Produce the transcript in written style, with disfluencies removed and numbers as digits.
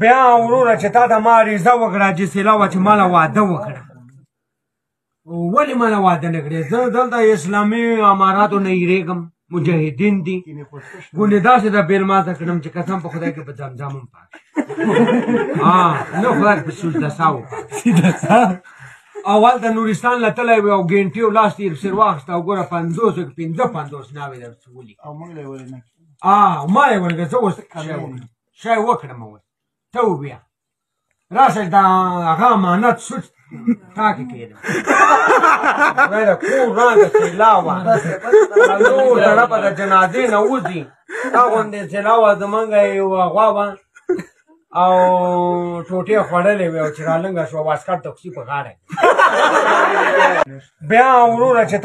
بیا وروره چې تا ته ما عریضه وکړه چې سیلا وه چې ماله واده وکړه، ولې ماله واده نه کړې؟ زه دلته اسلامي اماراتو نه یېرېږم، مجاهدین دي، ګوندې داسې د بېل ماته کړم چې قسم په خدای کې په زمزم هم پاک شي. نه خدای په سجده سا وپاک شي. اول د نورستان له تللی وي او ګینټي او لاس یې سر واخیسته او ګوره 50 کې 55 ناوې درته ولي. او موږ له یې ولې نه ما یې ولې زه اوس شی وکړم اوس ته وبیا راشه دا هغه امانت سوچ تا کې کېدم. خدای د کور راته سیلا وه، نور طرفه د جنازې نه وځي، تا غوندې سیلا وه. زمونږ یوه غوا وه او ټوټې خوړلې وې او چې رالنګه شوه واسکټ د کوڅې په غاړه. بیا وروره چې